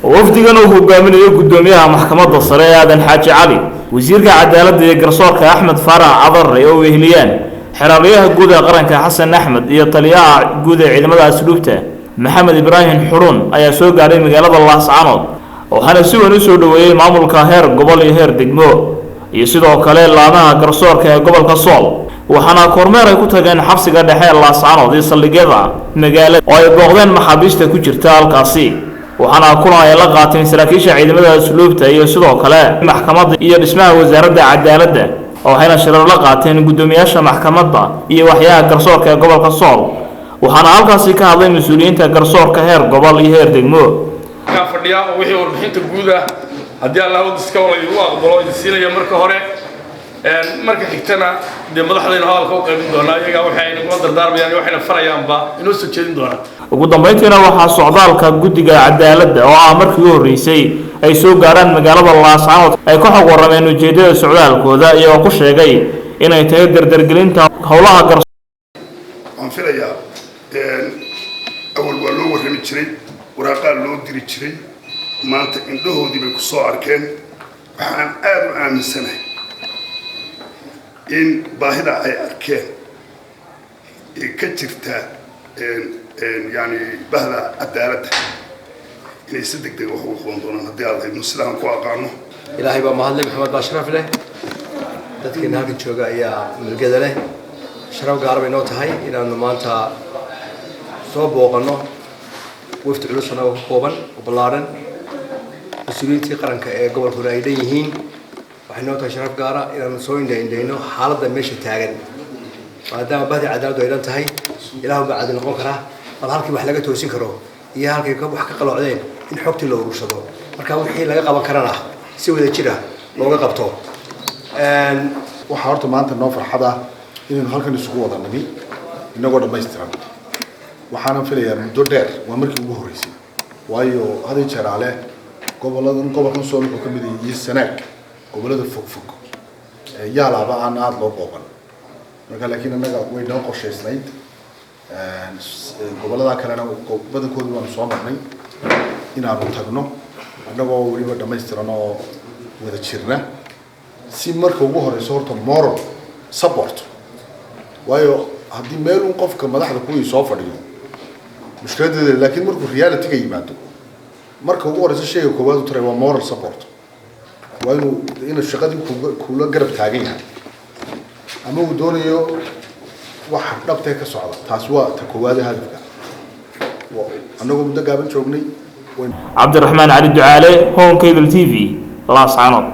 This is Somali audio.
Wafdigan uu hogaaminayo guddoomiyaha Maxkamadda Sare ee Aadan Xaaji Cali, wasiirka cadaaladda iyo garsoorka Axmed Faarax Cadare oo weheliyaan xeraalayaha guud ee qaranka Xasan Axmed iyo taliyaha guud ee ciidamada asluubta Maxamed Ibraahim Xurun, ayaa soo gaadhay magaalada Laascanood, waxaana si weyn u soo dhoweeyey maamulka heer gobol iyo heer degmo iyo sidoo kale laamaha garsoorka ee gobolka Sool. Waxaana kormeer ay ku tageen xabsiga dhexe ee Laascanood iyo saldhigyada magaalada oo ay booqdeen maxaabiista ku jirta halkaasi. Waxaana kulan ay la qaateen saraakiisha ciidamada asluubta iyo sidoo kale maxkamadda iyo dhismaha wasaaradda cadaaladda, waxayna shirar la qaateen guddoomiyaasha maxkamadda iyo waxyaha garsoorka ee gobolka Sool. Waxaana halkaasi ka hadlay mas-uuliyiinta garsoorka heer gobol iyo heer degmo. Kaa fadhiya oo wixii warbixinta guud ah, haddii Allah iska wala igu aqbalo, idin siinaya marka hore. Marka xigtana dee madaxdaynu hadalka u qaybin doonaa, iyagaa waxay nagula dardaarmayaan, waxayna farayaanba inoo soo jeedin doonaa. Ugu dambeyntiina waxaa socdaalka guddiga cadaaladda oo ah markii u horreysay ay soo gaaraan magaalada Laascanood ay ka xog warrameen ujeeddada socdaalkooda, iyagoo ku sheegay inay tahay dardargelinta howlaha gar Waxaan filayaa awal waa loo warrami jiray, waraaqaa loo diri jiray, maanta indhahoodii bay ku soo arkeen. Waxaan aada u aaminsanahay in baahida ay arkeen ee ka jirta yani bahda cadaaladda inay si deg dega wax uga qaban doonaan, haddii Alla idmo, sidaan ku aqaano. Ilaahay baa mahadlay, Maxamed baa sharaf leh, dadkeena halkan jooga ayaa milgada leh. Sharaf gaar bay noo tahay inaanu maanta soo booqanno wafdi culus annagoo ka kooban oo ballaaran, mas-uuliyiintii qaranka ee gobolkuna ay dhan yihiin. Waxay noo tahay sharaf gaara inaanu soo indha indhayno xaaladda meesha taagan, maadaama bahdi cadaaladdu ay dhan tahay. Ilaahu baa cadil noqon karaa. Bal halkii wax laga toosin karo iyo halkay wax ka qaloocdeen in xogtii la urursado, marka wixii laga qaban karana si wada jir ah looga qabto. Waxaa horta maanta noo farxad ah inaynu halkan isugu wada nimi inagoo dhammaystiran. Waxaanan filayaa muddo dheer waa markii ugu horreysay, waayo haday jeeraale goboladan, gobolkan Sool wuxuu ka mid yahay iyo Sanaag, gobolada fog fog yaalaaba aan aada loo booqan. Marka laakiin annaga way noo qorshaysnayd, gobollada kalena badankoodu waanu soo marnay, inaanu tagno annagoo weliba dhammaystiran oo wada jirna, si marka ugu horeyso horta moral support, waayo haddii meel un qofka madaxda kuwii soo fadhiyo mushkiladeeda, laakiin markuu reality-ga yimaado, marka ugu horeysa shayga koowaad u taray waa moral support. Waa inuu shaqadii kula garab taagan yahay ama uu doonayo waxa dhabtee ka socda. Taasi waa ta koowaade hadafka. Annagoo muddo gaaban joognay. Cabdiraxmaan Cali Ducaale, Horn Cable TV, Laascanood.